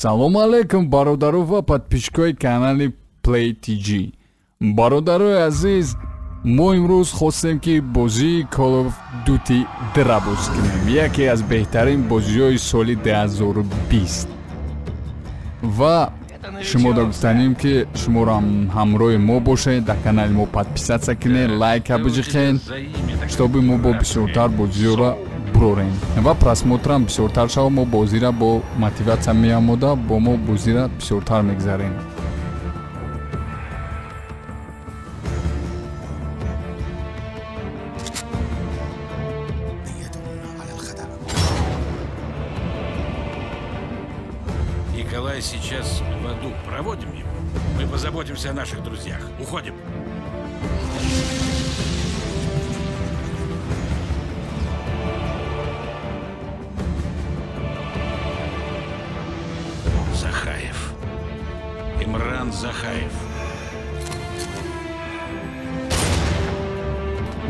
Салом алейкум, бародару ва подписчикои канали Play TG. Бародарои азиз, мо имрӯз хостем ки бозии Call of Duty 2 бозӣ кунем. Яке аз беҳтарин бозиҳои соли 2020. Ва шумо гуфтанем ки шуморо ҳамроҳи мо бошед, дар канали мо подписаться кунед, лайка биҷиқед, чтобы мо бо бисёртар бозиҳоро бурорем ва просмотрам бисёртар шава, мо бозира бо мотиватсия меамода, бо мо бозира бисёртар мегзарем. Николай сейчас в аду. Проводим его. Мы позаботимся о наших друзьях. Уходим. Захаев. Имран Захаев.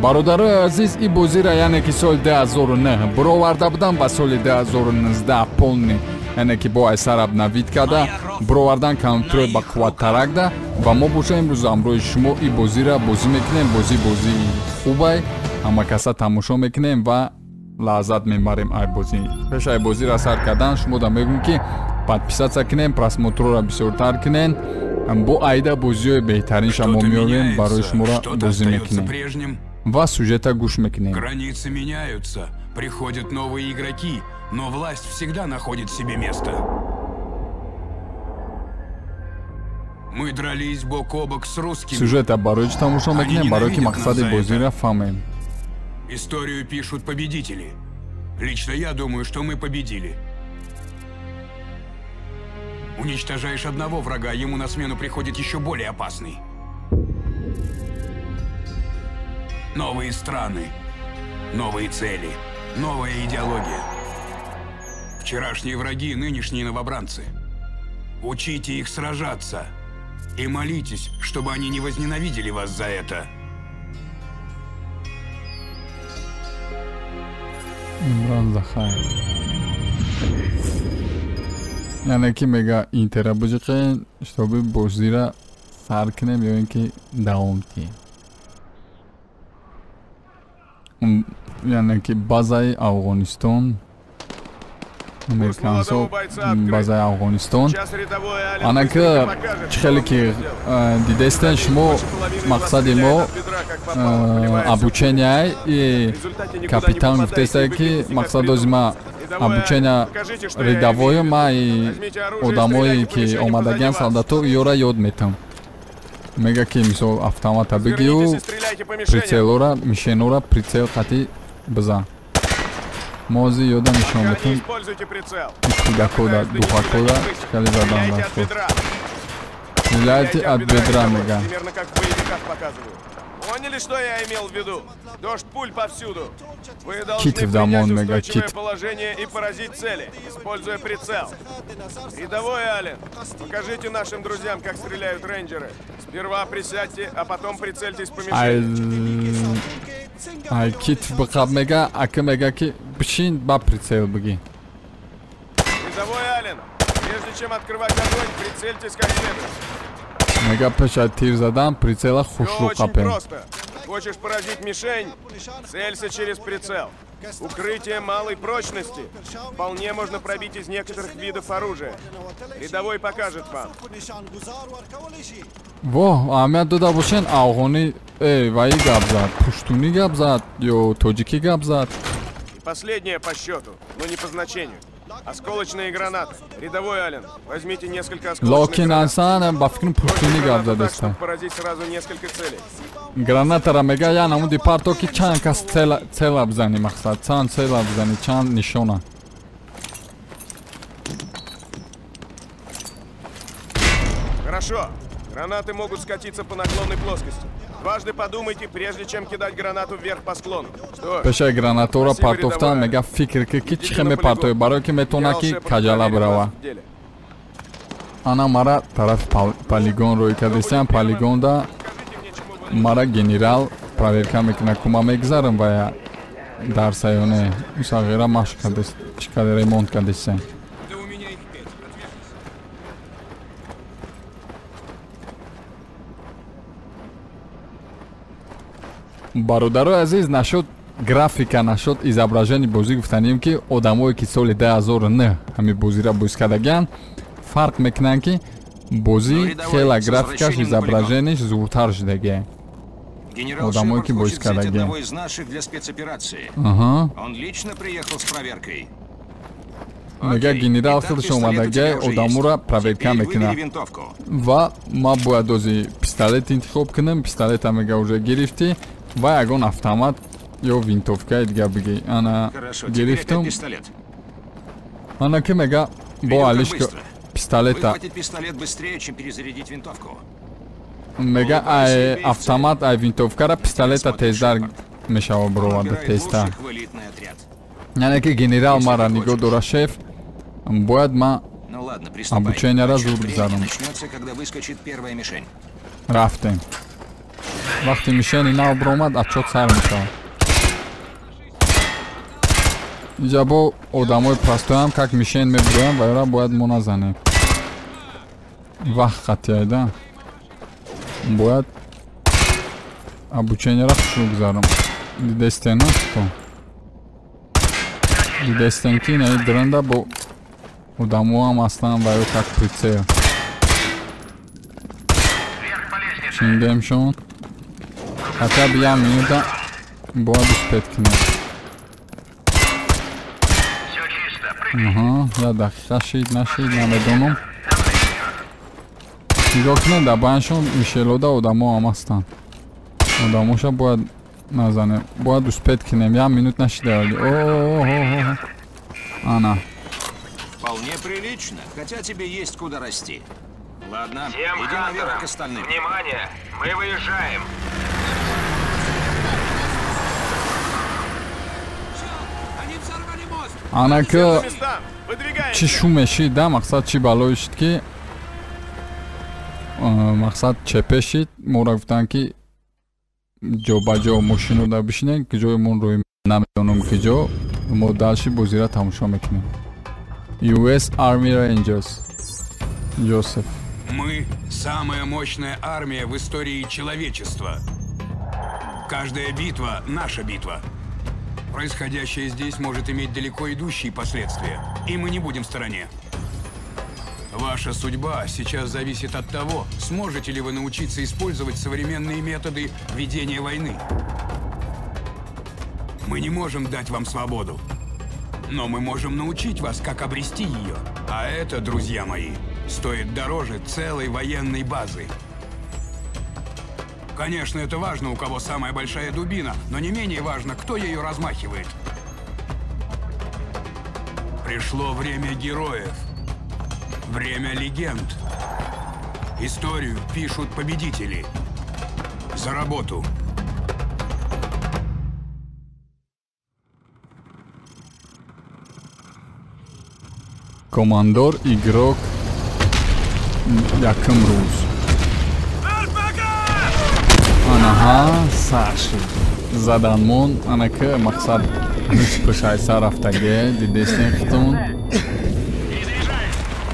Бародарои азиз, и бозира, яъне ки соли 2009 буроварда будам ва соли 2019 полный, яъне ки бо айсар обновить карда буровардан компютерои ба қувваттаракда ва мо боша имрӯз ҳамроҳи шумо и бозира бозӣ мекунем. Бозӣ бозии хубай, ҳама каса тамошо мекунем ва лаззат мебарем ай бозӣ. Пеш ай бозира сар кардан шумо да мегӯм ки подписаться кунем, просмотрора бисёртар кунем, бо айда бозиҳои беҳтаринша мо меорем барои шуморо бозӣ мекунем ва сюжета гӯш мекунем. Границы меняются, приходят новые игроки, но власть всегда находит себе место. Мы дрались бок о бок с русскими. Сюжета барои чӣ тамошо мекунем? Барои ки мақсади бозиро фаҳмем. Историю пишут победители. Лично я думаю, что мы победили. Уничтожаешь одного врага, ему на смену приходит еще более опасный. Новые страны, новые цели, новая идеология. Вчерашние враги, нынешние новобранцы. Учите их сражаться и молитесь, чтобы они не возненавидели вас за это. Имран Захаев. Яъне ки мега интера биҷиқен, чтобы бозира сар кунем ё ин ки давом диҳем. Яъне ки базаи Афғонистон, американсо базаи Афғонистон. Ана ки чӣ хеле ки дидестен шумо, мақсади мо обученияй и капитан гуфтеста ки мақсад дози ма обучения рядовою ма и одамое ки омадагиан солдато ёра ёд метам. Мега ки мисол автомата бигию, прицелора, мишенора прицел қати бизан. Мо ози ёда нишон метем. Кудакода, духакода чикали задан рафт. Стреляйте от бедра, мега. Поняли, что я имел в виду? Дождь пуль повсюду. Вы должны Кит в домон, принять мега, устойчивое кит. положение и поразить цели, используя прицел. Рядовой Аллен, покажите нашим друзьям, как стреляют рейнджеры. Сперва присядьте, а потом прицельтесь по мишени. Ай, кит бқаб мега, ака мега ки бишин ба прицел бигӣ. Рядовой Аллен, прежде чем открывать огонь, прицельтесь как следует. Мега пеш аз тир задан прицела Всё хушрӯ очень қапем. просто. Хочешь поразить мишень? Целься через прицел. Укрытие малой прочности вполне можно пробить из некоторых видов оружия. Рядовой покажет вам. Во, аҳамият дода бошен, афғонӣ ваи гап зад, пуштунӣ гап зад ё тоҷикӣ гап зад. И последнее по счету, но не по значению. Осколочные гранаты. Рядовой Аллен, возьмите несколько осколочных Локин гранат. асан ба фикрам пуштунӣ Бросьте гап гранату так, задеста. чтобы поразить сразу несколько целей. Гранатара мега я намуди парто ки чанд кас цела бизанӣ, мақсад чанд цела бизанӣ, чанд нишона. Хорошо. Гранаты могут скатиться по наклонной плоскости. Дважды подумайте, прежде чем кидать гранату вверх по склону. Что ж, Пешаи гранатора спасибо, партофтан рядовой мега Аллен. фикр ки ки Идите чӣ хел на мепартоӣ, полигон. барое ки метавона Генерал ки Шепард каҷала проверит бирава. вас в деле. Ана мара тарафи полигон рӯй кардестиам, полигонда Скажите мне, чему вы мара генерал проверка мекунад, ку ман мегзарам ва я дар саёне усағира машқ кардест, чӣ каде ремонт кардестиам. Да у меня их 5. Отвяжись. Бародарои азиз, нашуд графика, нашуд изображени бозӣ гуфтанем, ки одамое ки соли 2009 ҳамин бозиро бозӣ кардагианд, фарқ мекунанд, ки бозӣ хела графикаш, изображениш зуртар шудагия. Одамое ки бозӣ кардагианд. Мега генерал худаш омадагия, одаморо проверка мекунад ва ман бояд ози пистолет интихоб кунам. Пистолета мега уже гирифтӣ ва ягон автомат ё винтовкаи дига бигӣ. Ана гирифтум. Ана ки мега бо алишка пистолета. Мега ай автомат, ай винтовкара пистолета тездар мешава бироварда, тезтар. Яъне ки генерал мара нигоҳ дора, шеф, бояд ман обученияра зуд гузарам. Рафтем. Вақте мишени нав биромад, отчёт сар мешавад. Инҷа бо одамои простоям как мишен мебироям ва ёра бояд мо назанем. Вақт қатъияйда. Бояд обученияра хушрӯ гузарам. Дидестена то? Дидестен ки инаи дранда бо одамоам аслан ва ё как прицел. Чиндемшон. Хотя бы я минута бояд успеть кунем. Аҳа, я дақиқа шид, нашид, намедонам. Нигоҳ кунед, дар байншон мишелода одамо ҳам ҳастанд. Одамоша бояд назанем. Бояд успеть кунем. Я минут нашида. О-о-о-о. Ана. Вполне прилично, хотя тебе есть куда расти. Ладно, иди наверх к остальным. Внимание, мы выезжаем. Ана ки чӣ шуме шид, да, мақсад чӣ балое шид, ки мақсад чепе шид. Моро гуфтанд, ки ҷо ба ҷо мошинода бишинем, ки ҷои мон рӯи намедонам ки ҷо. Мо дальше бозиро тамошо мекунем. US Army Rangers. Йосеф. Мы самая мощная армия в истории человечества. Каждая битва – наша битва. Происходящее здесь может иметь далеко идущие последствия, и мы не будем в стороне. Ваша судьба сейчас зависит от того, сможете ли вы научиться использовать современные методы ведения войны. Мы не можем дать вам свободу, но мы можем научить вас, как обрести ее. А это, друзья мои, стоит дороже целой военной базы. Конечно, это важно, у кого самая большая дубина, но не менее важно, кто ею размахивает. Пришло время героев. Время легенд. Историю пишут победители. За работу. Командор игрок якум рӯз. Анаҳа, сар шуд. Заданмон, ана ки мақсад пушай сар рафтаге, дидестен хитон.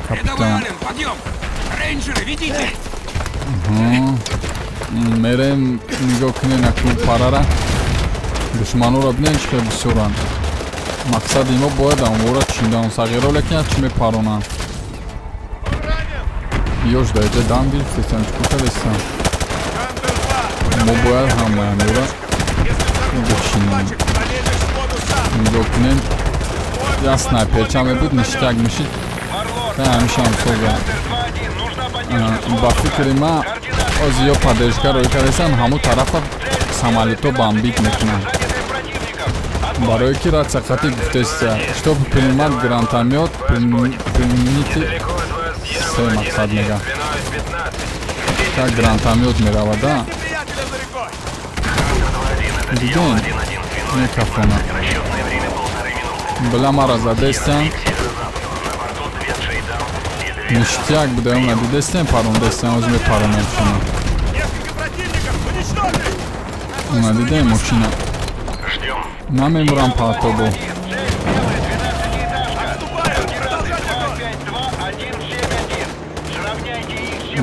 Капитан. Рейнджеры, ведите! Мерем, нигоҳ кунем акнун парара. Душманонро бинем, чӣ хел бисёранд. Мақсади мо бояд амвора чиндан сағиро, лекин чӣ мепаронанд. Ёш даиҷа дам гирифтестан, чӣ кардестан? Мо бояд ҳамаямора бичинем. Нигоҳ кунем, як снайперча мебуд, ништяк мешид. Ҳамишам соза. Ба фикри ман ози ё поддержка рӯй кардестан, ҳамун тарафа самолето бомбить мекунанд. Барои ки рация қатъи гуфтеста, чтоб принимать гранатомёт, примените се мақсад мега. Так гранатомёт меравад, да? Дидем? Мекафона. Била мара задестан. Ништяк буда, она дидестен, парондестен, оз мепаронем шумо. Она дидем мошина. Намемурам партобо.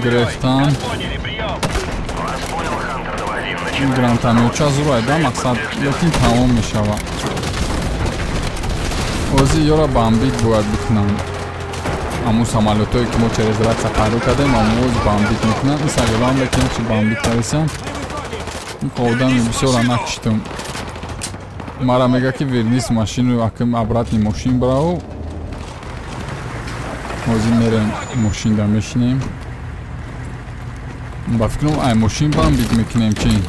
Гирифтан. Гранатомётча зурай да мақсад, лекин тамом мешавад. Ози ёра бомбить бояд бикунанд. Аму самолётое ки мо через рация пайдо кардем, аму оз бомбить мекунанд. Ин сағирам лекин чи бомбить кардесам. Ин одами бисёра накиштум. Мара мега ки вернись машину, аким обратный мошин брав. Ҳозир мерем мошинда мешинем. Ба фикрам ай мошин бомбить мекунем чи?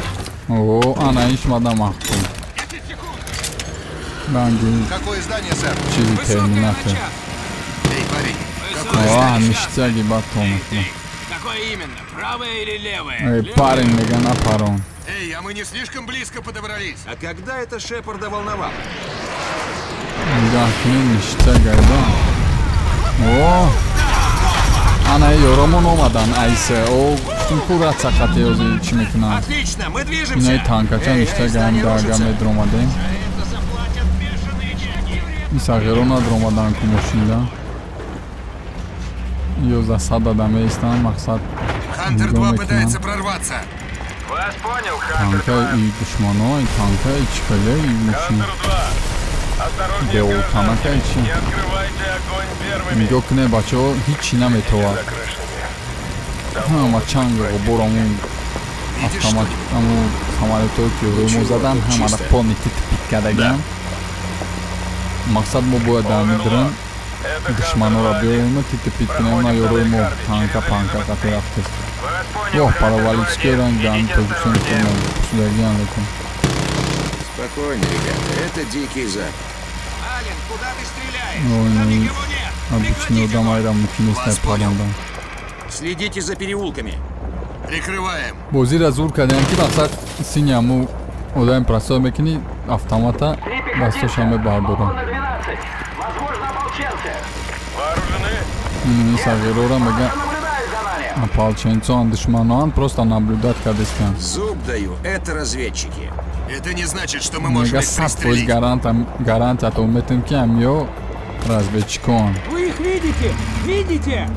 О, ана иш мада маҳкум. Ранги чизи терминатор. О, ништяги бад то мекунам. Эй, парень, мега на парон. Эй, а мы не слишком близко подобрались. А когда это Шепарда волновало? Нигоҳ кунед, ништяга да. О, ана ёромон омадан айсе. О, гуфтум ку рация қати ози чӣ мекунанд. Отлично, мы движемся. Инаи танкача ништягаам дага медромадем. Ин сағиро надромадан ку мошинда. Ё засада да меистанд, мақсад. Хантер 2 пытается прорваться. Танка и душмано, и танка, и чикале, и мошин. Деолтанака и чи. Нигоҳ кунед бачаҳо, ҳичи наметовад. Ҳама чанг ғубор аму автомат, аму самолётое ки рӯй мо задан, ҳамара полный титпит кардагиам. Мақсад мо бояд дар мидрин душманора биёем титпит кунем, на ёрои мо танка панка қати рафтест. Ёх, паровалический ранг дар Тоҷикистон пусудагиам лекин. Спокойно, ребята, это Дикий Запад. Ален, куда ты стреляешь? Там никого нет. Обычный одам мумкин нест паронда. Следите за переулками. Прикрываем. Бозира зур кардем ки мақсад сини аму одами просой мекунӣ автомата дастошам мебардорам. Ин сағирора мега ополченцоан, душманоан просто наблюдать кардестанд. Зуб даю, это разведчики. Это не значит, что мы можем мега их 100% пристрелить. Гарантия то метем ки амиё разведчикон. Вы их видите? Видите?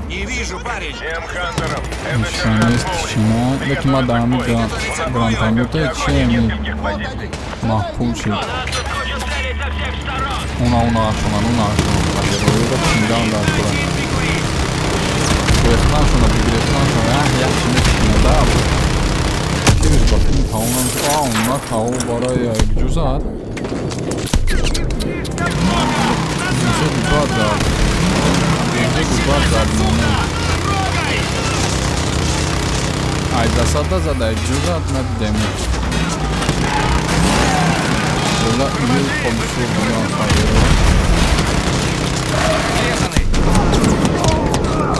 Не вижу, парень. Всем Хантерам, это Нишон нест сержант Фоули. шумо, лекин ман дар ҳамин Приготовиться к бою. гранатомёте Огонь чи нескольких позиций. маҳкум шуд. Нас тут будет целить со всех сторон. Уна унаашонан, унаашонан. Сағироёро чиндан дар кора. Гирехтаншона, бигирехтаншона, як як чи мечинада. Кириш ба филм тамом намешуд. А, уна тао барои якҷу зад. Бисёр бад зад. Бисёр бад зад моне. Ай засада зад, якҷу зад надидем. Бола ю хобисур будан сағиро.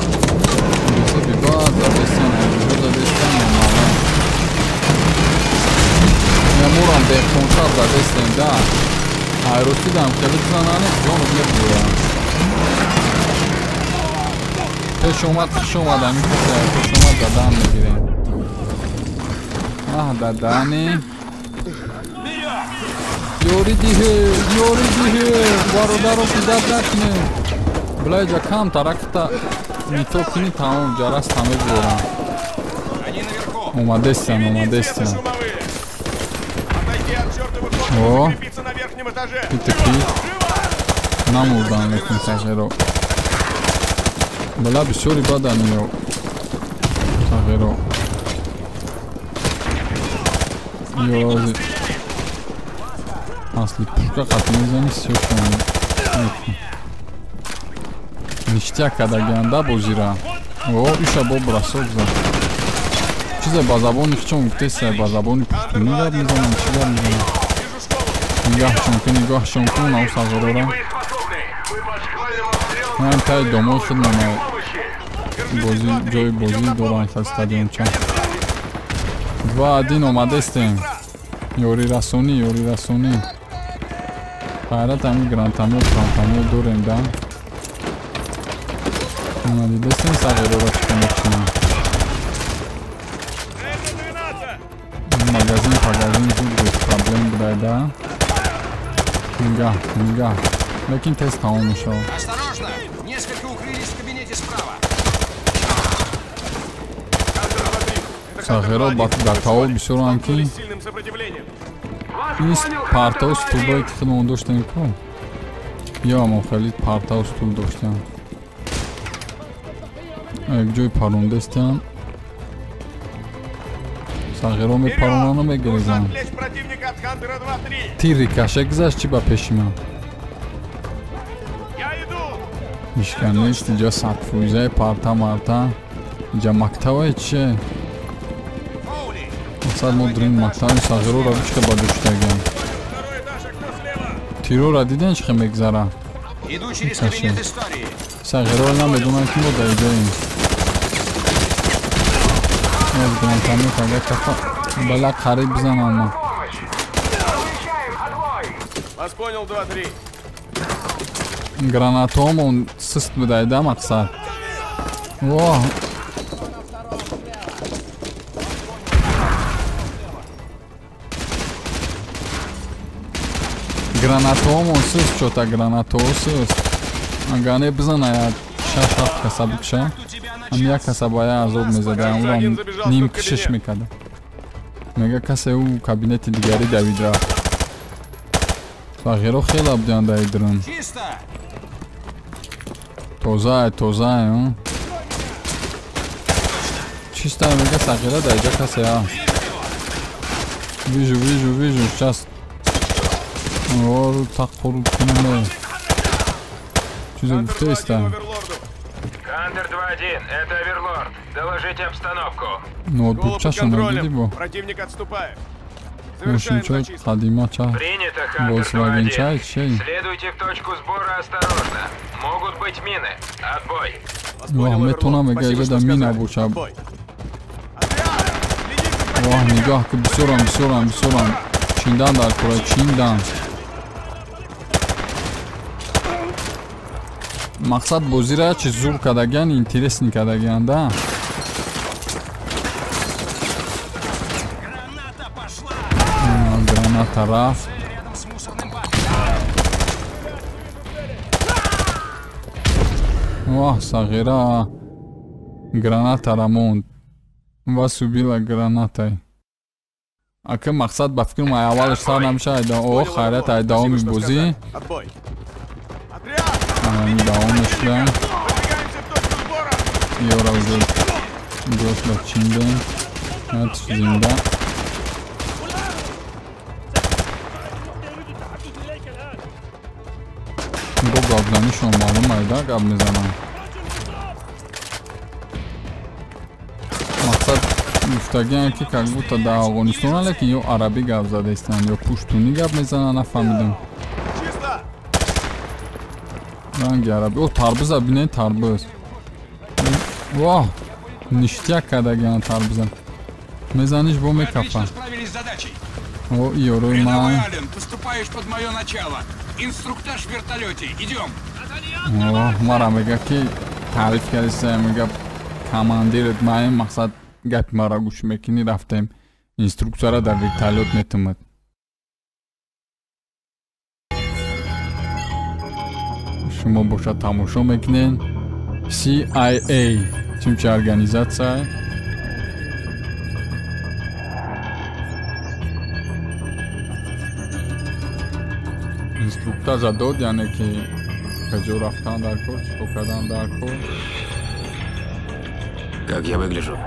Бисёр бад задестан, якҷу задестан, мала. Мурам деҳқоншар задестем да. Айростидам хеле занане ҷону мебурам. Пеш омад, хуш омад, ҳамин касе пеш омад задан мегирем. Аҳ, дадани. Ёри диҳе, ёри диҳе, бародаро кидат накунем. Билайҷа кам таракта нито кунӣ тамом ҷарас мебурам. Они наверху. Омадестан, Впереди омадестан. светошумовые. Отойди от чертовых окон О. и закрепиться на верхнем этаже. Питаки намурдан лекин сағиро. Бала бисёри баданиё сағиро. Ёзи асли пушка қати мезани сёшон. Ништяк кардагианда бозира. О, иша бо бросок зад. Чизе ба забони хичон гуфтеса, ба забони пуштунӣ гап мезанам, чӣ гап мезанам? Вижу школу. Нигоҳшон кун, нигоҳшон кун, ав сағирора. Боеспособны. Мы под шквальным обстрелом. Ман таи домой шуд мана Помощи. бозӣ ҷои бозӣ доранд ха стадионча. 2-1 омадестем. Ёри расонӣ, ёри расонӣ. Хайрат ҳамин гранатомёт, гранатомёт дорем да. Ана дидестем сағирора чӣ кор мекунанд. Цель на 12. Магазин, пагазин буд без проблем будай да. Нигоҳ, нигоҳ. Лекин тез тамом мешавад. Осторожно! Несколько укрылись в кабинете справа. Хантер 2-3. Это Сағиро дар таол бисёранд ки ин партаву стулбое ки худмон доштем ку ё ҳамон хеле партаву стул доштем. Як ҷой парондастиам. Сағиро мепаронану мегирезанд. Тири каша гузашт чӣ ба пеши ман? Ҳичка нест, инҷа 100%-аи парта марта. Инҷа мактабае чие? Мақсад мо дурин мактаби сағироро чӣ ба доштагиам. Тирора диден чӣ хел мегузара? Сағироро намедонанд ки мо дар иҷоем. Гранатомет агар кафа бала қариб бизанам ман. Гранатомон сист будайда мақсад. Воҳ. Гранатомон сист чота гранатоо сист. Агар не бизана як 6-7 каса бикша. Ам як каса ба я азоб мезада, амро ним кишиш мекарда. Мега касе ӯ кабинети дигари давид рафт. Сағиро хеле буданд дар идрун. Тозае, тозае. Чисто мега сағира дар иҷа касе ҳаст. Вижу, вижу, вижу, сейчас. Ору таққуру кунем. Чизе гуфтаиста. Хантер 2-1, это Оверлорд. Доложите обстановку. Ноутбук надиди бо. Противник отступает. Мошинчои қадима ча. Принято, Хантер Volkswagen 2-1. чай чей? Следуйте в точку сбора осторожно. Могут быть мины. Отбой. Воҳ, метавонам мега иҷа да мина боша. Воҳ, нигоҳ ки бисёрам, бисёрам, бисёрам. Чиндан дар кора, чиндан. Мақсад бозира чи зур кардагиан, интересни кардагиан, да? Граната рафт. Воҳ, сағира гранатара монд. Вас убила гранатай. Ака мақсад ба фикрам ай аввалаш сар намеша, ай о хайрат ай давоми бозӣ. Давом шуда. Ёра уже гошла чиндем. Ят зинда. Бо гапзанишон маълум айда гап мезанам. Мақсад гуфтагиам ки как будто дар Афғонистон, лекин ё арабӣ гап задаистанд, ё пуштунӣ гап мезананд, нафаҳмидам. Ранги арабӣ. О, тарбуза бинед, тарбуз. Воҳ, ништяк кардагиан тарбуза. Мезаниш бо мекафа. О, ёрои ман. Воҳ, мара мега ки таъриф кардиста, мега командират маем, мақсад гапи мара гӯш мекунӣ, рафтем инструксияра дар вертолёт метумад. Шумо бошад тамошо мекунед. CIA чимчи организатсия. Инструктажа дод, яъне ки каҷо рафтан дар кор, чӣ кор кардан дар кор. Как я выгляжу?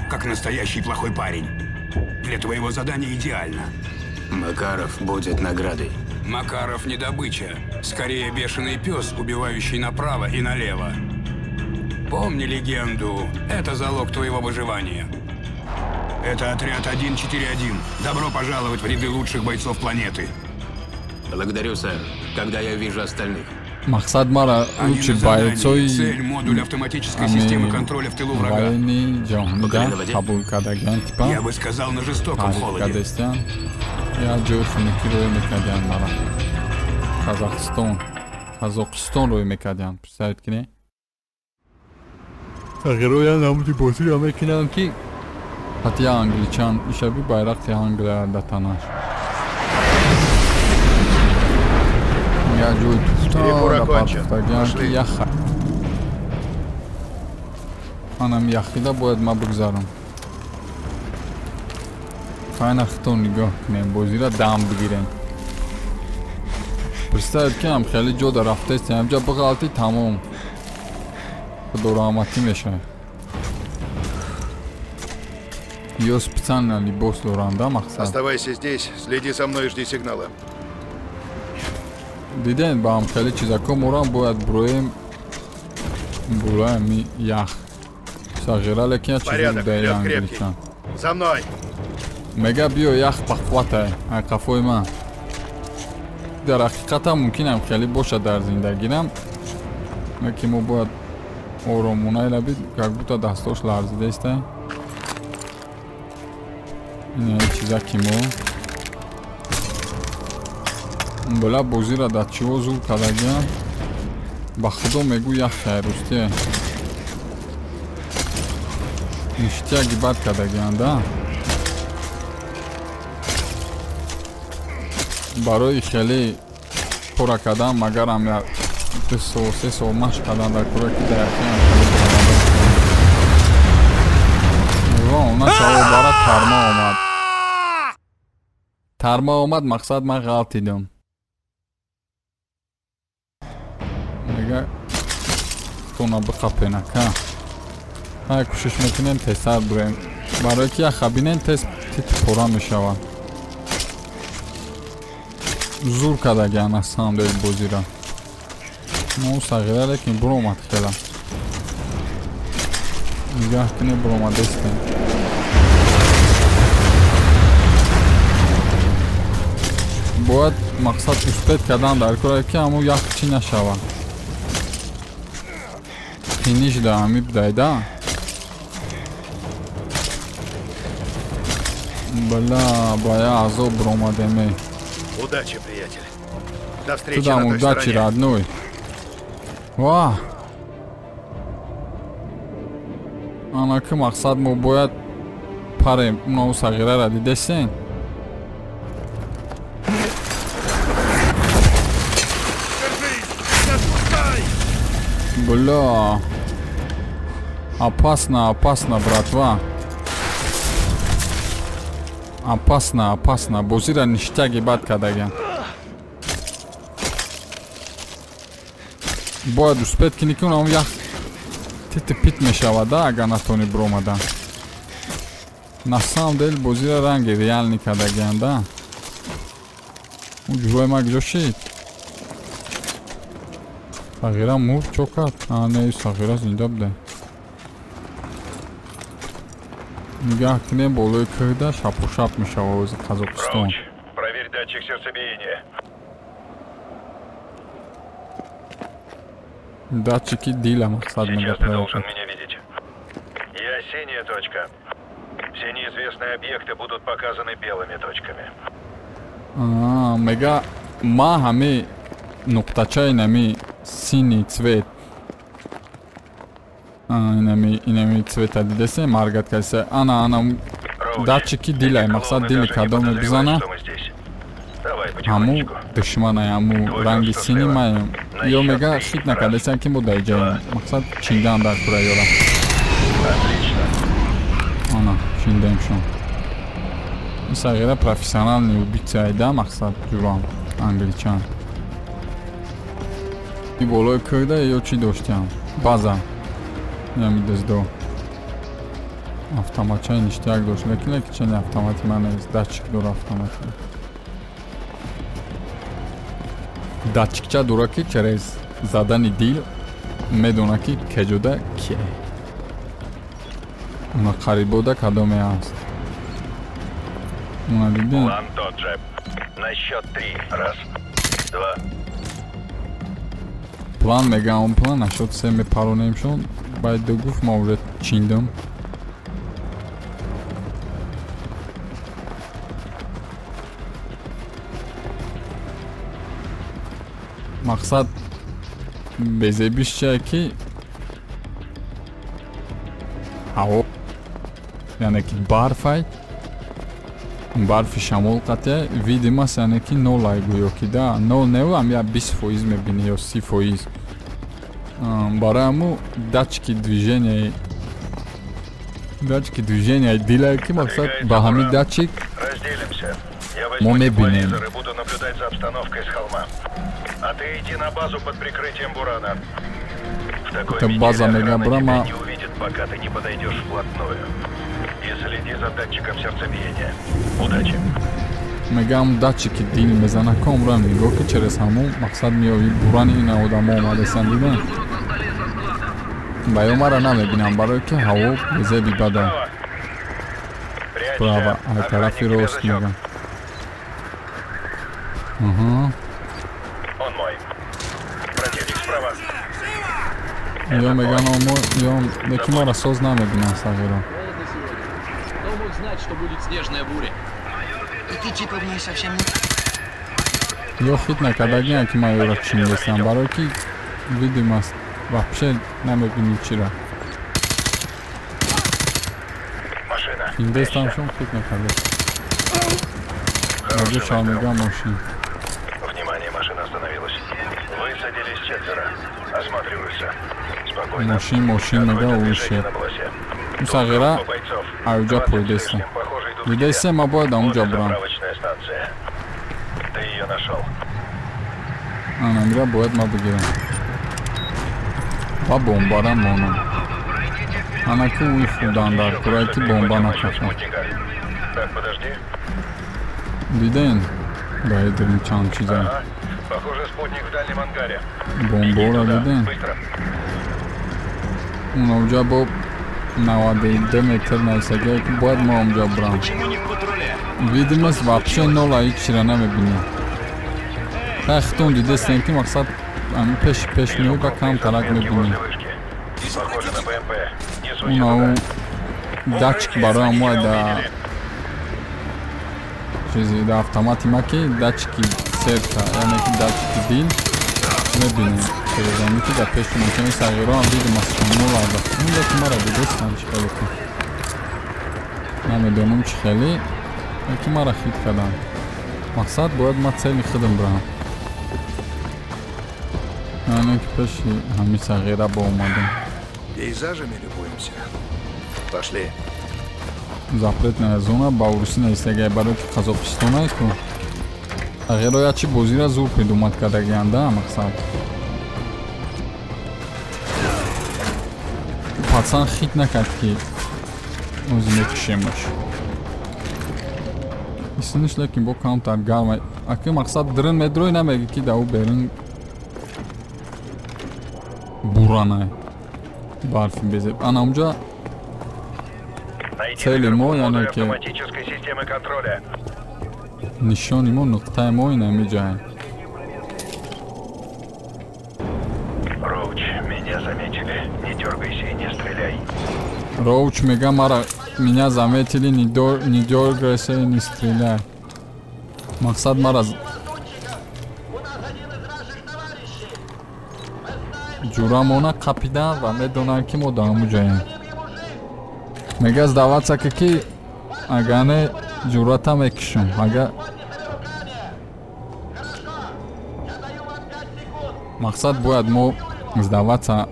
Как настоящий плохой парень. Для твоего задания идеально. Макаров будет наградой. Макаров не добыча. Скорее бешеный пес, убивающий направо и налево. Помни легенду. Это залог твоего выживания. Это отряд 141. Добро пожаловать в ряды лучших бойцов планеты. Благодарю, сэр. Когда я вижу остальных. Мақсад мара лучший бойцои Цель модуль автоматической системы контроля в тылу врага. Военный ҷаҳонида қабул кардагиан типа. Я бы сказал, на жестоком холоде. Я ҷои хунукӣ рӯй мекардиан мара. Казахстон, Қазоқистон рӯй мекардиан. Представить кунед. Тағйироя намуди бозиро мекунанд ки ҳатто я англичан ишаби байрақи Англия дар танаш. Я ҷои туфта партуфтагиан ки яха. Анам яхида бояд ман бигзарам. Хайна хитон нигоҳ кунем, бозира дам бигирем. Представь ки ҳам хеле ҷо да рафтаст, ҳамҷа биғалтӣ тамом. Худо раҳматӣ мешавад. Ё специально либос доранд, да, мақсад? Оставайся здесь, следи за мной и жди сигнала. Дидем, ба ҳам хеле чизако морам бояд броем болои ях. Сағира лекин як чизи будаи англичан. За мной! Мега биё ях бақувватай, ай қафои ман. Дар ҳақиқатам мумкин ҳам хеле бошад дар зиндагирам. Лекин мо бояд оромона лабид, как будто дастош ларзидаистай. Ин чизаки мо. Била бозира дар чиво зур кардагиам. Ба худо мегӯ ях хайрустие. Ништяги бад кардагиам, да? Барои хеле пора кардан магарам як 2 сол 3 сол машқ кардан дар кора ки дар яқинам хеле баромада. Она шавобара тарма омад. Тарма омад, мақсад ман ғалтидам. Мега тона биқапенака. Ҳай кӯшиш мекунем тезтар бурем. Барое ки яха бинем тез тити пора мешавад. Зур кардагиан аз самом деле бозира. Мо сағира лекин буромад хела. Нигаҳ кунем буромадестем. Бояд мақсад успет кардан дар кора ки ҳамун ях чӣ нашавад. Финиш да ҳами бидайда. Бала, ба я азоб буромадеме. Удачи, приятель. До встречи Туда, на той удачи, стороне. Родной. Ва! Анаки мақсад мо бояд парем унаву сағирара дидесен? Бля. Опасно, опасно, братва. Опасно, опасно. Бозира ништяги бад кардагиам. Бояд успет кунӣ ки унам ях тити пит мешавад, да, агар натонӣ биромадан. На самом деле бозира ранги реални кардагиам, да. У ҷурои ма куҷо шид? Сағира мурд, чо кард? А, не, сағира зинда буда. Нигаҳ кунем болои кӯҳда шапу-шап мешавад ози Қазоқистон. Проверь датчик сердцебиения. Датчики дила мақсад Сейчас ты мега должен меня видеть. Я синяя точка. Все неизвестные объекты будут показаны белыми точками. А, мега ма ҳами нуқтачаи нами синий цвет. Инами цвета дидесе маргат касе. Ана ана датчики дилай мақсад дили кадом мебизана. Ҳаму душманай, ҳаму ранги сини маем. Ё мега хит накардесан ки мо дар иҷоем. Мақсад чиндан дар кура ёра. Ана чиндаем шон. Ин сағира профессионални убийца айда мақсад ҷурам англичан. И болои кӯҳда ё чӣ доштиам? База. Инами дездо. Автоматчаи ништяк дошт, лекин лекин чени автомати ман нест. Датчик дора автомати. Датчикча дора ки через задани дил медона ки кеҷода кие. Уна қарибода кадоме аст. Уна дидем. План тот же. На счет 3. Раз, два. План мега он план на счет 3 мепаронем шон. Баъд ду гуфт ма уже чиндам. Мақсад безебиш чие ки ҳаво, яъне ки барфай, барфи шамол қатъя видимост, яъне ки нолай гӯё ки да нол неу ам я 20% мебинӣ ё 30%. Барои ҳаму датчики движения дилае ки мақсад ба ҳамин датчик Разделимся. Я Мо возьму мебинем. тепловизор и буду наблюдать за обстановкой с холма. А ты иди на базу под прикрытием Бурана. В такой Это метели база охрана Мегабрама. тебя не увидит, пока ты не подойдешь вплотную. И следи за датчиком сердцебиения. Удачи. Мегам, датчики дил мезана, комрам нигоҳ ки через ҳамун мақсад меои. Бурани ина одамо омадасан, дидем, ба ё мара намебинам, барое ки ҳаво безеби бада. Прячься. Справа, ай тарафи Охранник тебя рост засек. мегам. Аҳа. Он мой. Противник справа. Ё меган омо, ё леки мара соз намебинам, сағиро. Холодно сегодня. Кто мог знать, что будет снежная буря? Эти типы в ней совсем не... Ё хит накардагиам, ки ман ёра чиндесам, барое ки видимость вообще намебинӣ чира. Машина. Чиндестам, шон хит накардест. Хороший Раҷо выстрел. мегам мошин. Внимание, машина остановилась. Высадились четверо. Осматриваются. Спокойно. Мошин, мошин мега. Какое-то Ой, движение шер. на полосе. У сағира Группа бойцов. аюҷа 20 с пойдеста. лишним, похоже, идут к тебе. Дидесте, ма бояд Вот и амуҷа брам. заправочная станция. Ты ее нашел. Анамира бояд ма бигирам ва бомбара монам. Анаку уи худан дар курае, ки бомба накафа. Спутника. Так, подожди. Диден, даедирим чанд чиза. Ага. Похоже, спутник в дальнем ангаре. Бомбора Иди туда. диден. Быстро. Унаҷа бо 92 метр нависагие, ки бояд мо онҷа брам. Почему не в патруле? Видимость вообще нола, ҳеҷ чира намебинӣ. Хай, хитон дидестем, ки мақсад ами пеши пеш Вижу меоба, крупные кам тарак зацепки мебинӣ. возле вышки. Похоже на БМП. Не суйся Унау туда. датчик Укрытие, барои они мо тебя да увидели. чизи да автомати ма, ки датчики сердца, яъне ки датчики дил мебинем через ами, ки дар пеши мошини сағироам видимостшон нола. Унда ки мара дидестам, чӣ хеле ки намедонам, чӣ хеле ки мара хит кардам. Мақсад, бояд ма цели худам бирам, яъне ки пеши ҳами сағира бо омадам. Пейзажами любуемся. Пошли. Запретная зона ба урусӣ навистагия, барои ки Қазоқистонае ку. Сағиро як чи бозира зур придумат кардагианда. Мақсад, пацан хит накард, ки ози мекушемаш. Исиниш лекин бо камтар гарма аки. Мақсад, дрин медрой, намеги, ки да ӯ берин буранай, барфи безеб ана унҷа. Найди Цели наверху мой, модуль она ки- автоматической системы контроля. Нишони мо, нуқтаи мо инамиҷае. Роуч, меня заметили. Не дергайся и не стреляй. Роуч мега, мара меня заметили, не дергайся и не стреляй. Мақсад, мара ҷурамона қапидан ва медонанд, ки мо дар ҳамун ҷоем. Мега, сдаваться ки, агар не, ҷуръата мекушам. Ага, мақсад, бояд мо сдаваться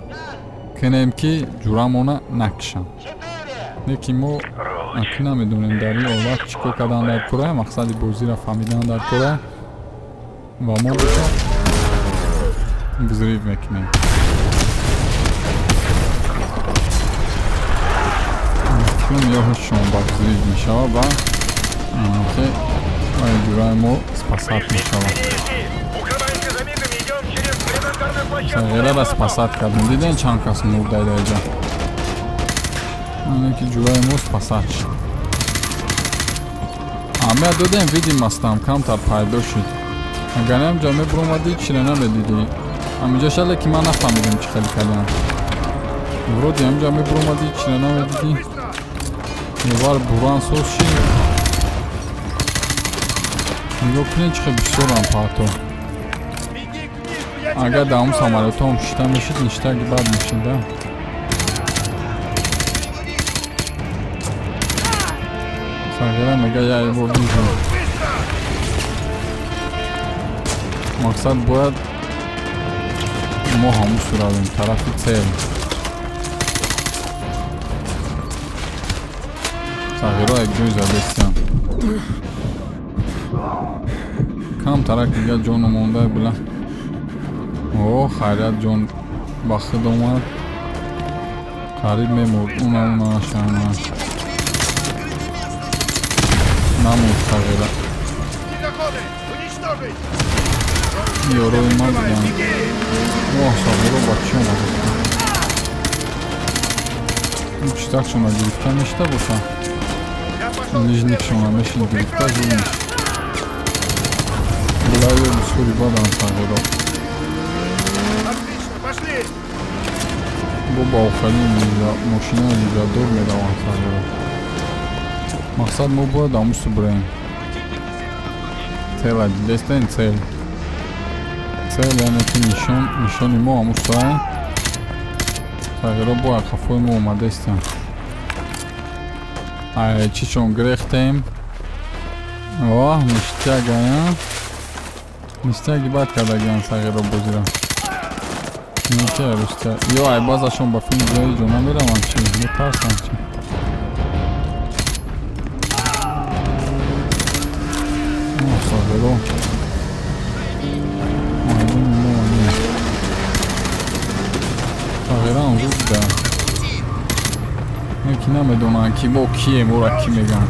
кунем, ки ҷурамона накушам. Не ки мо аки намедонем дар ин ҳолат чӣ кор кардан дар кора. Мақсади бозиро фаҳмидан дар кора ва мо боша взрыв мекунем. Чун ёҳашон ба взрыв мешавад ва анахе ай ҷураи мо спасать мешавад. Укрываемся за мигами, идем через предангарную площадку. Сағирара спасать кардем. Диден, чанд кас мурда дар иҷа. Ане ки ҷураи мо спасать шуд. Аҳамият додем, видимостам камтар пайдо шуд. Агар ҳамҷа мебуромадӣ, чира намедидӣ. Ҳаминҷа шале ки ман нафаҳмидем, чӣ хеле кардам. Вроде ҳаминҷа мебуромадӣ, чира намедидӣ. Евар буран соз шид. Нигоҳ кунед, чӣ хел бисёрам парто. Агар дар ҳамун самолётҳом шита мешид, ништаги бад мешид, да. Сағира мега, я его вижу. Мақсад, бояд мо ҳамун су равем, тарафи цель. Сағиро як ҷой задестиям. Камтарак дига ҷону монда била. О, хайрият ҷон ба худ омад. Қариб мемурд. Уна уна шана. Намурд сағира. Ёрои ман буданд. Оҳ, сағиро ба чӣ омад? Ин чизакшона гирифта мешта боша. Нижникшона мешин гирифта зиниш. Билаё бисёри бадан сағиро. Бо ба охирин мошина лижадор мераванд сағиро. Мақсад мо бояд амусу бираем. Цела дидестен цел. Цел яъне ки нишон, нишони мо амусуа. Сағиро бо қафои мо омадестанд. Ай чишон гирехтем. Оҳ, ништяк ая. Ништяки бад кардагиан сағиро бозира. Нича русча. Ё ай базашон ба филм ҷои ҷо намераванд чи? Метарсанд чи? Оҳ, сағиро. Майдони мо не. Сағираам зуд да. Ки намедонанд ки мо кием, ора ки мегӯянд.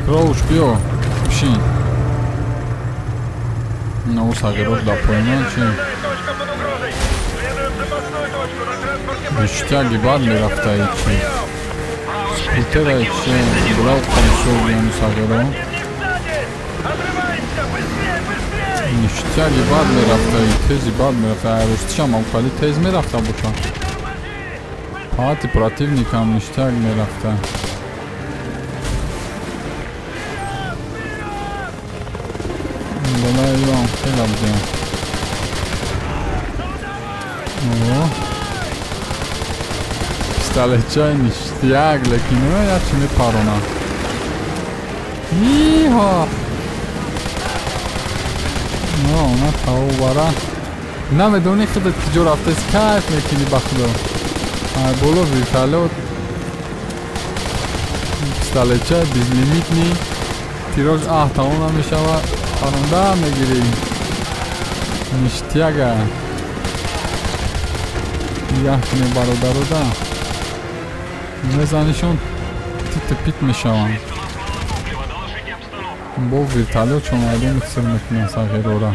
Кроуш биё, бишин. Мо сағирош дар поёнанд чи? Ништяги бад мерафта чи? Скутера чи? Билав қамсо сағиро. Ништяги бад мерафта, тези бад мерафта. Ростишам амхали тез мерафта боша. Пати противникам ништяк мерафта. Балаём хела будем. О. Пистолетчаи ништяк, лекин я чи мепарона. Иҳо. Но, на таувара. Намедони худат киҷо рафтаст, кайф мекунӣ ба худо. Ай боло вертолёт. Пистолетчаи безлимитный. Тираж аҳ тамом намешавад. Паронда мегирӣ. Ништяга. Як кунем бародарода. Мезанишон тит пит мешаванд. Бо вертолёт чон айдони сир мекунанд сағирора.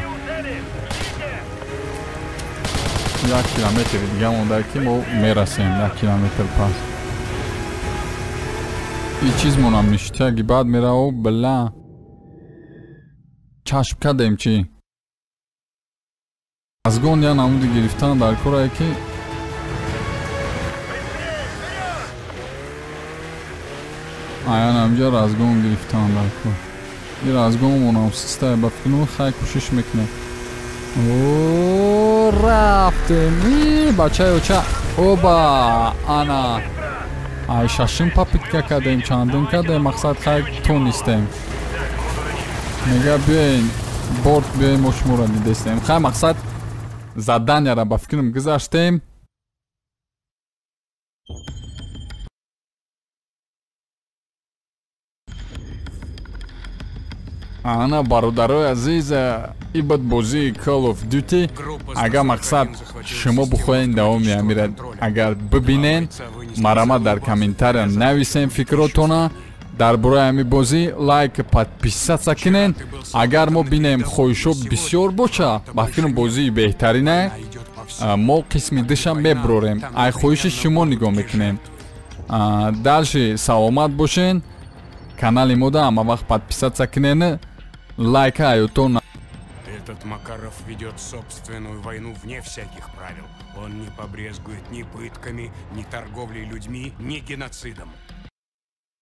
1 километри дига монда ки мо мерасем 1 километр пас. И чизмонам ништяги бад мерао била. Чашм кардем чи? Азгон я намуди гирифтан дар корае ки аян амҷа разгон гирифтан дар кор. И разгонмонам систае ба фикрнум хай кӯшиш мекунем. О, рафтем. И бачаи оча. Оба, ана. Ай шашум попытка кардем, чандум кардем, мақсад хай тонистем. Мега биёен борт биёем мо шуморо дидестем. Хай мақсад заданияра ба фикрам гузаштем. Ана бародарои азиз, и бад бозии Call of Duty. Агар мақсад шумо бихоҳед давоми амира агар бибинен, марама дар комментария нависен фикротона дар бораи ҳамин бозӣ, лайк, подписаться кунен. Агар мо бинем хоҳишҳо бисёр боша, ба фикрам бозии беҳтарине, мо қисми душа мебурорем. Ай хоҳиши шумо нигоҳ мекунем. Дальше саломат бошен. Канали мода ҳама вақт подписаться кунен, лайка аётон. Этот Макаров ведет собственную войну вне всяких правил. Он не побрезгует ни пытками, ни торговлей людьми, ни геноцидом.